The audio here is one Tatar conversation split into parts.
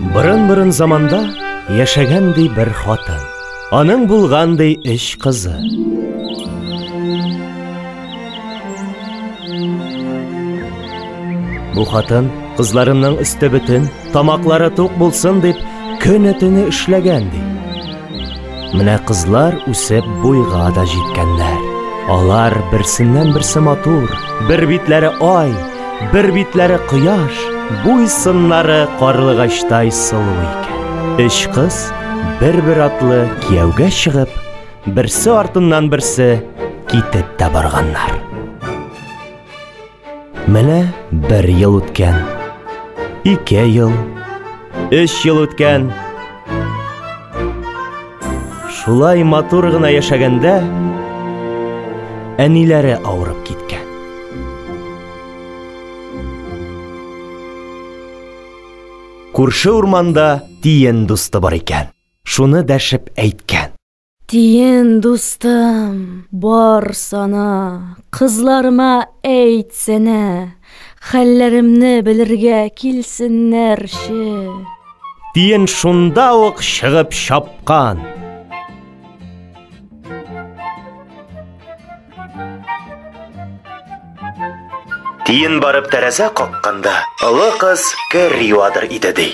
Борын-борын заманда яшәгән ди бер хатын. Аның булган ди өч кызы. Бу хатын кызларының өсте бөтен, тамаклары тук булсын дип, көне-төне эшләгән ди. Менә кызлар үсеп буйга да җиткәннәр. Алар берсеннән-берсе матур, бер битләре ай, бер битләре кояш, буй сыннары карлыгачтай сылу икән. Өч кыз бер-бер атлы кияүгә чыгып, берсе артыннан берсе китеп тә барганнар. Менә бер ел үткән, ике ел, өч ел үткән. Шулай матур гына яшәгәндә, әниләре авырып киткән. Күрше урманда тиен дусты бар икән. Шуны дәшеп әйткән. Тиен дустым, барсана, кызларыма әйтсәнә, хәлләремне белергә килсеннәрче. Тиен шунда ук чыгып чапкан. Тиен барып тәрәзә какканда, олы кыз кер юадыр иде ди.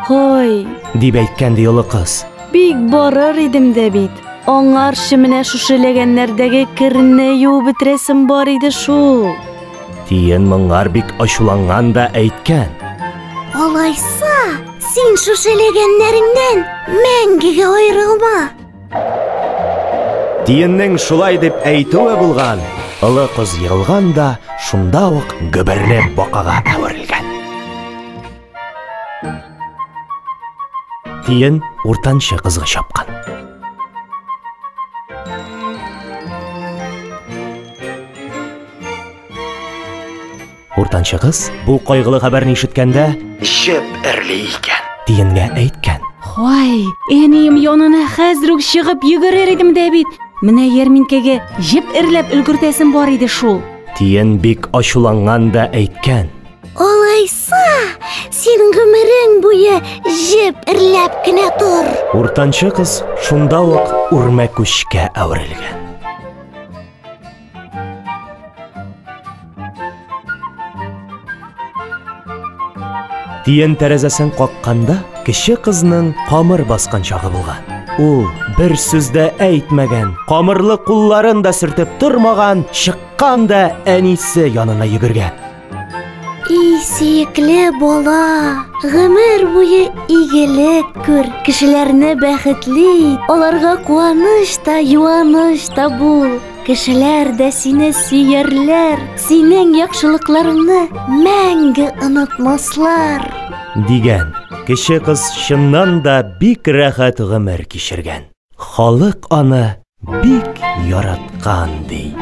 Һай, дип әйткән ди олы кыз. Бик барыр идем дә бит. Аңарчы менә шушы ләгәннәрдәге керне юып бетерәсем бар иде шул. Тиен моңар бик ачуланган да әйткән. Алайса, син шушы ләгәннәреңнән мәңгегә аерылма. Тиеннең шулай дип әйтүе булган, олы кыз егылган да шунда ук гөберле бакага әверелгән. Тиен уртанчы кызга чапкан. Уртанчы кыз бу кайгылы хәбәрне ишеткәндә җеп эрли икән. Тиенгә әйткән. Һай, әнием янына хәзер үк чыгып йөгерер идем дә бит. Менә ярминкәгә җеп эрләп өлгертәсем бар иде шул. Тиен бик ачуланган да әйткән. Алайса, син гомерең буе җеп эрләп кенә тор. Уртанчы кыз шунда ук үрмәкүчкә әверелгән. Тиен тәрәзәсен какканда, кече кызның камыр баскан чагы булган. Ул бер сүз дә әйтмәгән, камырлы кулларын да сөртеп тормаган, чыккан да әнисе янына йөгергән. И сөекле бала, гомер буе игелек күр, кешеләрне бәхетле ит, аларга куаныч та, юаныч та бул. Кешеләр дә сине сөярләр, синең яхшылыкларыңны мәңге онытмаслар. Дигән. Кече кыз чыннан да бик рәхәт гомер кичергән. Халык аны бик яраткан, ди.